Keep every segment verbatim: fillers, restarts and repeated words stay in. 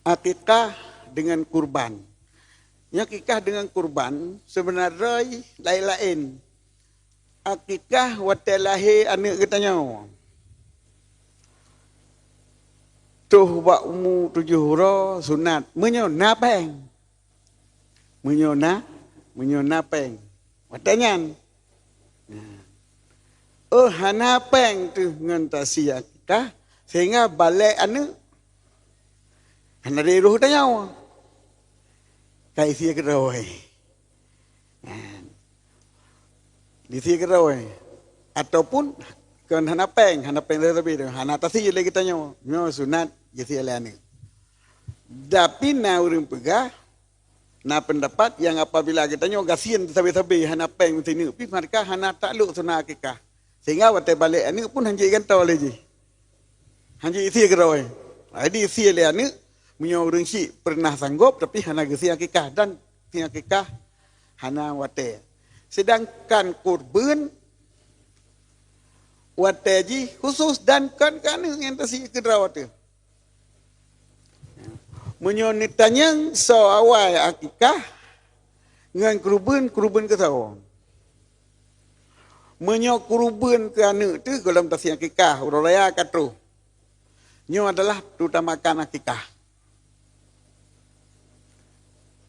Akikah dengan kurban. Nyoe akikah dengan kurban seubeuna droe laén-laén. Akikah watée lahé aneuëk geutanyoe. Toh bak umu tujoh uroe sunat, meunyoe na péng. Meunyoe na, meunyoe na péng. Watée nyan. Nah. Oh, hana péng teuh ngon tasie akikah, sehingga balek aneuëk. Hana lé roh tanyoe. Ka isie keudroe. Nah. Isie keudroe. Ataupun kon hana péng, hana péng sabe-sabe, hana tasie lé geutanyoe. Nyoe sunat jisie lé aneuëk. Tapi na ureuëng peugah, na peundapat nyang apabila geutanyoe gasien sabe-sabe hana péng meusineuk pih, maka hana taklok sunat akikah. Sehingga watée balek aneuëk pun hanjeuet gantoe lé jih. Hanjeuet isie keudroe. Jadi isie lé aneuëk, meunyoe ureuëng syik peureunah sanggob tapi hana geusie akikah dan sie akikah hana watée. Sedangkan kurban watée jih khusus dan kon keu aneuëk nyang tasie keudroe teuh. Meunyoe neutanyong soe awai akikah ngon kurban, kurban keu soe? Meunyoe kurban keu aneuëk teuh gohlom tasie akikah, uroe raya ka troh. Nyoe adalah teutamakan akikah.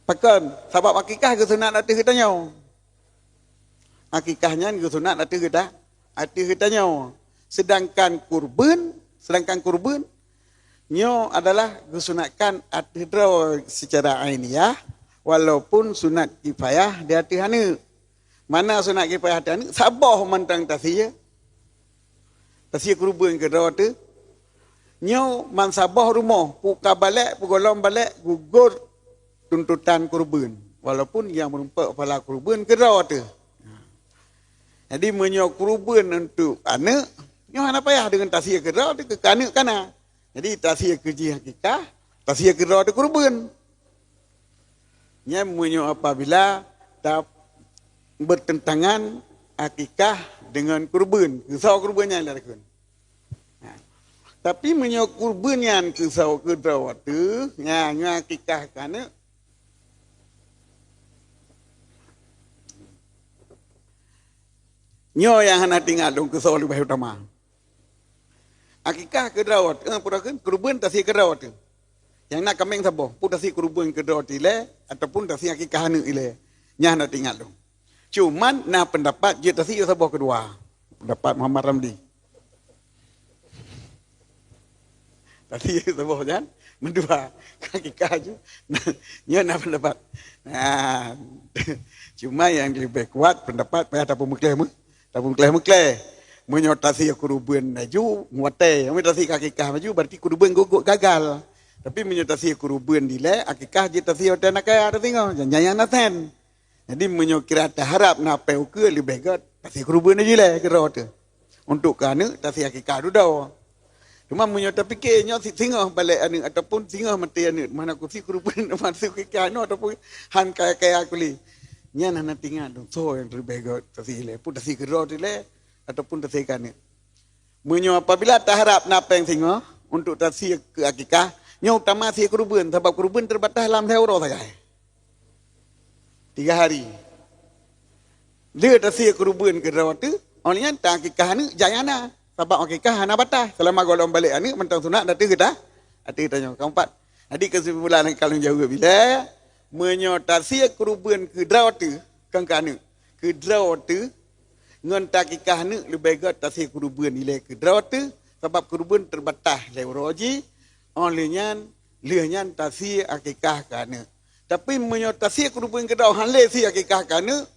Pakon? Sabab akikah geusunat ateueh geutanyoe. Akikah nyan geusunat ateueh geuta-, ateueh geutanyoe. Sedangkan kurban, sedangkan kurban nyoe adalah geusunatkan ateueh droe secara ainiah, walaupun sunat kifayah di ateueh aneuëk. Mana sunat kifayah di ateueh aneuëk? Saboh mantong tasie. Tasie kurban keudroe teuh. Nyoe man saboh rumoh, peue ka balek, peue gohlom balek, gugot tuntutan kurban. Walaupun nyang meurumpok pala kurban keudroe teuh. Jadi meunyoe kurban untuk aneuëk, nyoe hana payah deungon tasie keudroe teuh keu aneuëk kana. Jadi tasie keu jih akikah, tasie keudroe teuh kurban. Nyan meunyoe apabila ta-, bertentangan akikah dengan kurban, keu soe kurban nyan lakon. Nah, tapi meunyoe kurban nyan keu soe keudroe teuh, nyan nyoe akikah keu aneuëk. Nyoe nyang hana teuingat lôn keu soe leubeh utama. Akikah keudroe teuh, eh, peue kheun, kurban tasie keudroe teuh. Nyang na kaméng saboh, peue tasie kurban keudroe teuh ilée ataupun tasie akikah aneuëk ilée. Nyan hana teuingat lôn. Cuman na peundapat jeuet tasie saboh keudua. Peundapat Muhammad Ramli. Tasie saboh nyan, meudua. Akikah ju. Nyan na peundapat. Nah, cuma nyang leubeh kuat peundapat payah tapeumeukleh meuh. Tapeumeukleh-meukleh. Meunyoe tasie kurban laju, watée. Meunyoe tasie akikah laju, berarti kurban gugot gagal. Tapi meunyoe tasie kurban dilée, akikah jeuet tasie watée na kaya tasingoh. Nyan nyang na sen. Jadi meunyoe kira taharab na péng ukeue leubeh gét, tasie kurban laju ilée keudroe teuh. Untuk keu aneuëk tasie akikah dudoe. Cuma meunyoe tapike nyoe si-, singoh balek aneuëk ataupun singoh maté aneuëk, mana kusi kurban masuk ke kano ataupun han kaya-kaya kuli. Nyan hana teuingat lôn, soe nyang leubeh gét tasie ilée, peue tasie keudroe teuh ilée ataupun tasie keu aneuëk. Meunyoe apabila taharab na péng singoh untuk tasie keu akikah, nyoe utama sie kurban, sabab kurban teubatas lam lhée uroe sagai. Tiga hari. Dia tasie kurban keudroe teuh, óh lheueh nyan taakikah aneuëk jai hana. Sabab akikah hana batas. Seulama gohlom balek aneuëk mantong sunat ateueh geuta, ateueh geutanyoe. Keumpat. Jadi keusimpulan nyang ka lôn jaweueb ilée, meunyoe tasie kurban keudroe teuh, kon keu aneuëk, keudroe teuh, ngon taakikah aneuëk leubeh gét tasie kurban ilée keudroe teuh, sabab kurban teubatas lé uroe jih, óh lheueh nyan, lheueh nyan tasie akikah keu aneuëk. Tapi meunyoe tasie kurban keudroe han lé sie akikah keu aneuëk,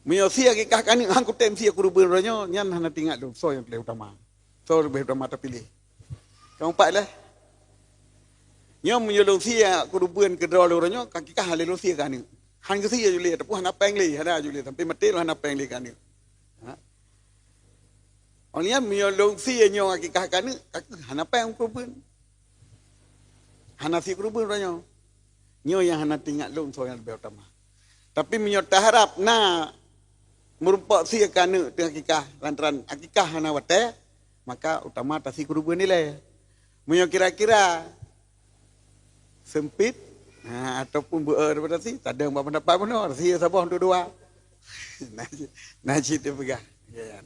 meunyoe sie akikah keu aneuëk han kutem sie kurban uroe nyoe, nyan hana teuingat lôn soe nyang leubeh utama. Soe leubeh utama tapiléh. Keumpat lé. Nyoe meunyoe lôn sie kurban keudroe lôn uroe nyoe, akikah han lé lôn sie keu aneuëk. Han geusie ju lé, ataupun hana péng lé, hana ju lé, sampai maté lôn hana péng lé keu aneuëk. Ha? Óh lheueh nyan meunyoe lôn sie nyoe akikah keu aneuëk, ka kheueh hana péng kurban. Hana sie kurban uroe nyoe. Nyoe nyang hana teuingat lôn soe nyang leubeh utama. Tapi meunyoe taharab na meurumpok sie keu aneuëk teuh akikah, lantaran akikah hana watée, maka utama tasie kurban ilée. Meunyoe kira-kira sempit, ha, ataupun beu daripada si, tadeng bak pendapat bunoe, si saboh untuk dua. Nah, cit, nah, cit dia peugah. Ya, ya.